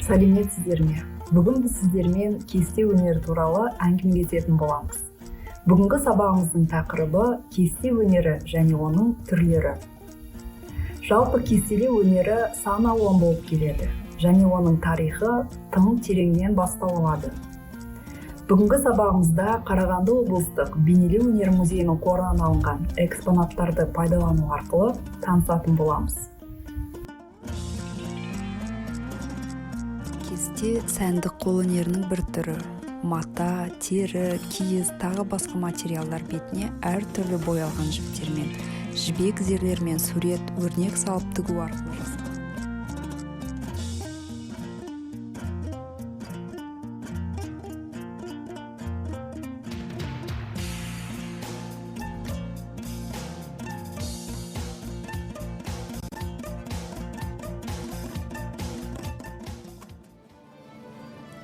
Сәлеметсіздер ме? Бүгін біз сіздермен кесте өнері туралы әңгімелесетін боламыз. Бүгінгі сабағымыздың тақырыбы кесте өнері және оның түрлері. Жалпы кестелеу өнері сан алуан болып келеді және оның тарихы тым тереңнен бастау алады. Бүгінгі сабағымызда Қарағанды облыстық бейнелеу өнері музейінің қорынан алынған экспонаттарды пайдалану арқылы танысатын боламыз. Кесте сәндік қолөнерінің бір түрі. Мата, тері, киіз, тағы басқа материалдар бетіне әртүрлі боялған жіптермен, жібек зерлермен сурет, өрнек салып тігу арқылы жасалады.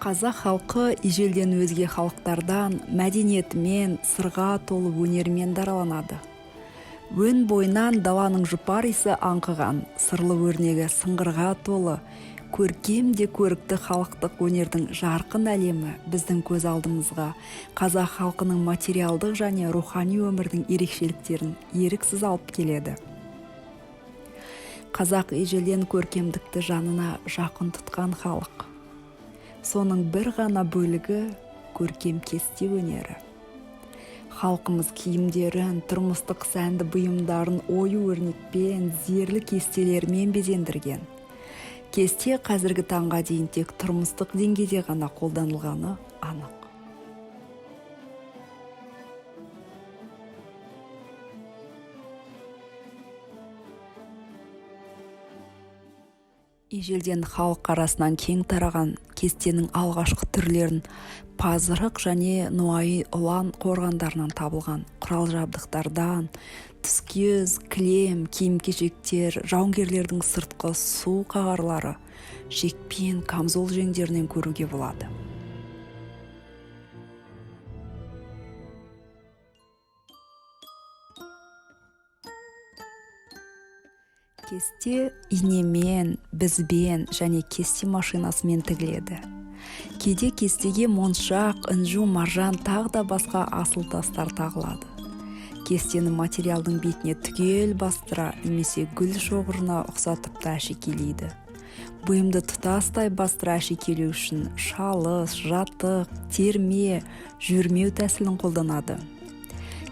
Қазақ халқы ежелден өзге халықтардан мәдениетімен, сырға толы өнерімен дараланады. Өн бойынан даланың жұпар иісі аңқыған, сырлы өрнегі сыңғырға толы, көркем де көрікті халықтық өнердің жарқын әлемі біздің көз алдымызға қазақ халқының материалдық және рухани өмірдің ерекшеліктерін еріксіз алып келеді. Қазақ ежелден көркемдікті жанына жақын тұтқан халық. Соның бір ғана бөлігі көркем кесте өнері. Халқымыз киімдерін, тұрмыстық сәнді бұйымдарын ою өрнекпен, зерлі кестелермен безендірген. Кесте қазіргі таңға дейін тек тұрмыстық деңгейде ғана қолданылғаны анық. Ежелден халық арасынан кең тараған кестенің алғашқы түрлерін Пазырық және Нуайы ұлан қорғандарынан табылған құрал-жабдықтардан, түскиіз, кілем, киім-кешектер, жауынгерлердің сыртқы су қағарлары, шекпен, камзол жеңдерінен көруге болады. Кесте инемен, бізбен және кесте машинасымен тігіледі. Кейде кестеге моншақ, інжу, маржан, тағы да басқа асыл тастар тағылады. Кестені материалдың бетіне түгел бастыра немесе гүл шоғырына ұқсатып та әшекейлейді. Бұйымды тұтастай бастыра әшекейлеу үшін шалыс, жатық, терме, жөрмеу тәсілін қолданады.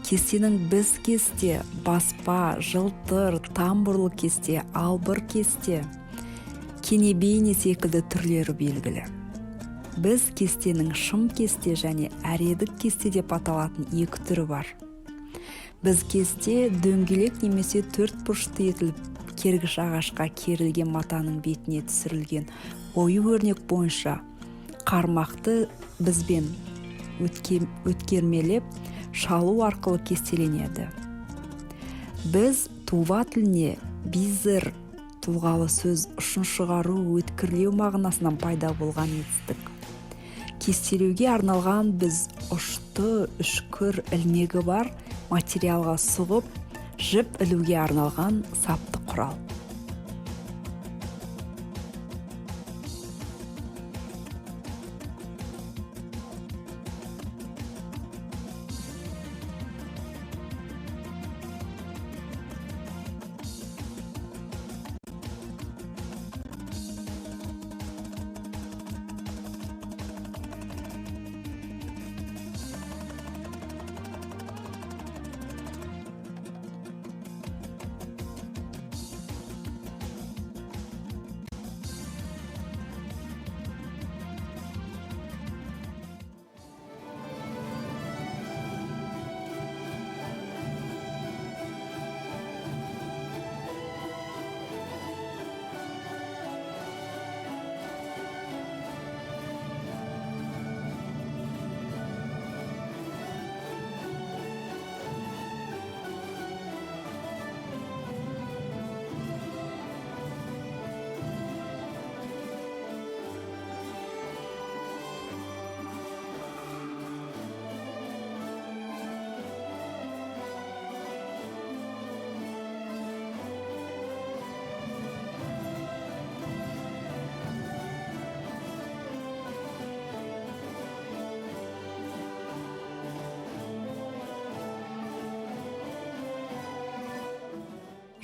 Кестенің біз кесте, баспа, жылтыр, тамбурлы кесте, албыр кесте, кенебейне секілді түрлері белгілі. Біз кестенің шым кесте және әредік кесте деп аталатын екі түрі бар. Біз кесте дөңгелек немесе төрт бұрышты етіліп кергіш ағашқа керілген матаның бетіне түсірілген ою өрнек бойынша қармақты бізбен өткермелеп шалу арқылы кестеленеді. Біз тува тіліне бизір тұлғалы сөз ұшын шығару, өткірлеу мағынасынан пайда болған етістік. Кестелеуге арналған біз ұшты, үшкір ілмегі бар материалға сұғып, жіп ілуге арналған сапты құрал.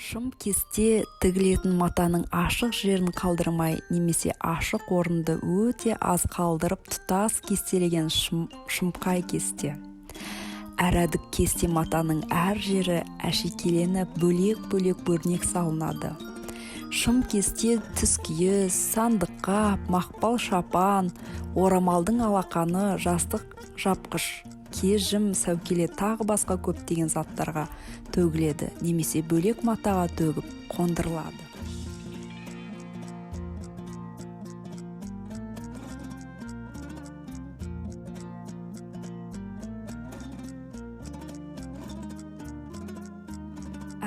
Шым кесте тігілетін матаның ашық жерін қалдырмай немесе ашық орынды өте аз қалдырып тұтас кестелеген шымқай кесте. Әрәдік кесте матаның әр жері әшекейленіп бөлек-бөлек өрнек салынады. Шым кесте түскиіз, сандыққап, мақпал шапан, орамалдың алақаны, жастық жапқыш, кежім, сәукеле тағы басқа көптеген заттарға төгіледі немесе бөлек матаға төгіп қондырылады.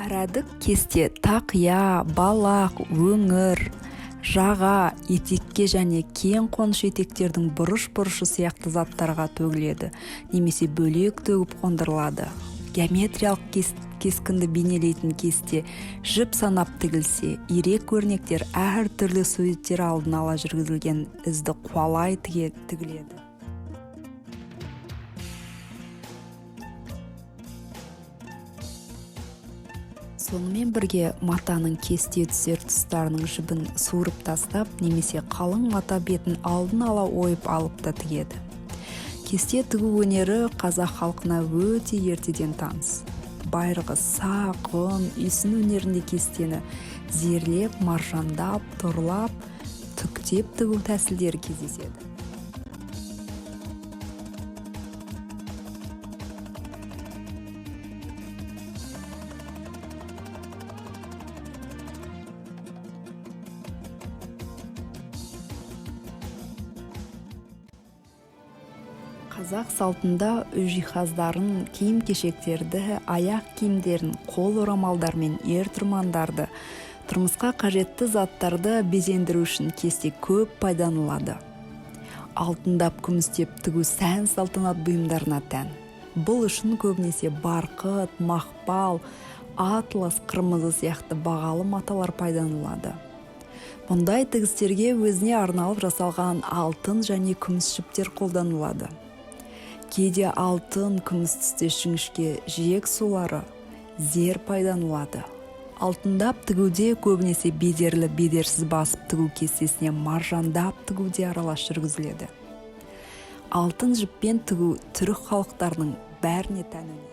Әрәдік кесте тақия, балақ, өңір, жаға, етекке және кең қоныш етектердің бұрыш-бұрышы сияқты заттарға төгіледі немесе бөлек төгіп қондырылады. Геометриялық кескінді бейнелейтін кесте жіп санап тігілсе, ирек өрнектер әртүрлі суреттер алдын ала жүргізілген ізді қуалай тігіледі. Сонымен бірге матаның кесте түсер тұстарының жібін суырып тастап немесе қалың мата бетін алдын ала ойып алып та тігеді. Кесте тігу өнері қазақ халқына өте ертеден таныс. Байырғы сақ, ғұн, үйсін өнерінде кестені зерлеп, маржандап, торлап, түктеп тігу тәсілдері кездеседі. Қазақ салтында үй жиһаздарын, киім-кешектерді, аяқ киімдерін, қол орамалдар мен ер тұрмандарды, тұрмысқа қажетті заттарды безендіру үшін кесте көп пайдаланылады. Алтындап күмістеп тігу сән салтанат бұйымдарына тән. Бұл үшін көбінесе барқыт, мақпал, атлас, қырмызы сияқты бағалы маталар пайдаланылады. Мұндай тігістерге өзіне арналып жасалған алтын және күміс жіптер қолданылады. Кейде алтын, күміс түстес жіңішке жиек сулары, зер пайдаланылады. Алтындап тігуде көбінесе бедерлі бедерсіз басып тігу кестесіне маржандап тігуде аралас жүргізіледі. Алтын жіппен тігу түрік халықтарының бәріне тән өнер.